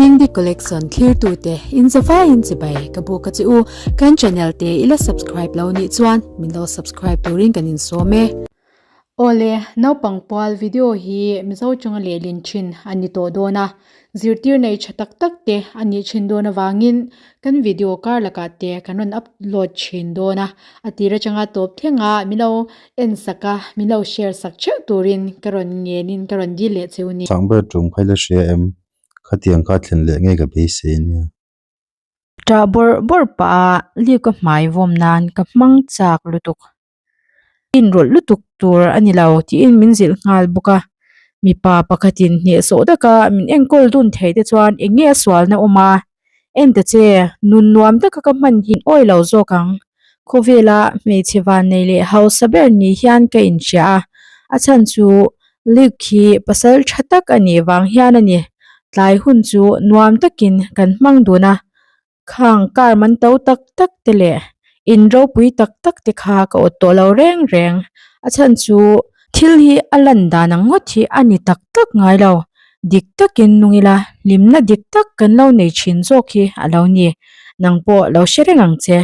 Dingdi Collection thlirtute in zavaiin chibai ka buk a che u. Kan channel te i la subscribe lo nih chuan min lo subscribe turin kan insawm e. Awle, naupang pual video hi Mizo chunga lehlin thin a ni tawh dawn a, zirtir nei tha tak tak te a nih thin dawn avangin kan video kar lakah te kan rawn upload thin dawn a, a tir atanga tawp thleng a min lo en sak a, min lo share sak theuh turin ka rawn ngenin ka rawn dil leh cheu a ni. Changber tum kha i la hria em? Khatiang kha thlen leh ngei ka beisei a nia. Ṭah bawrh bawrh pah a Luke-a hmai vawm nan ka hmang chak lutuk. Inrawlh lutuk tur a ni lo tiin min zilh nghal bawk a. Mipa pakhatin hnehsawh taka min enkawl dun theih te chuan eng nge a sualna awm a? En ta che, nun nuam taka ka hman hi awi lo zawk ang. Khawvela hmeichhe vannei leh hausa ber ni hian ka inhria a, a chhan chu Luke hi pasal tha tak a nih vang hian a ni. Tlai hun chu nuam takin kan hmang dun a, Khang car man to tak tak te leh in ropui tak tak te kha ka awt tawh lo reng reng. A chhan chu thil hi a lan dan ang ngawt hi a ni tak tak ngai lo. Dik takin nung ila hlimna dik tak kan lo nei thin zawk hi a lo ni. Nang pawh lo hre reng ang che.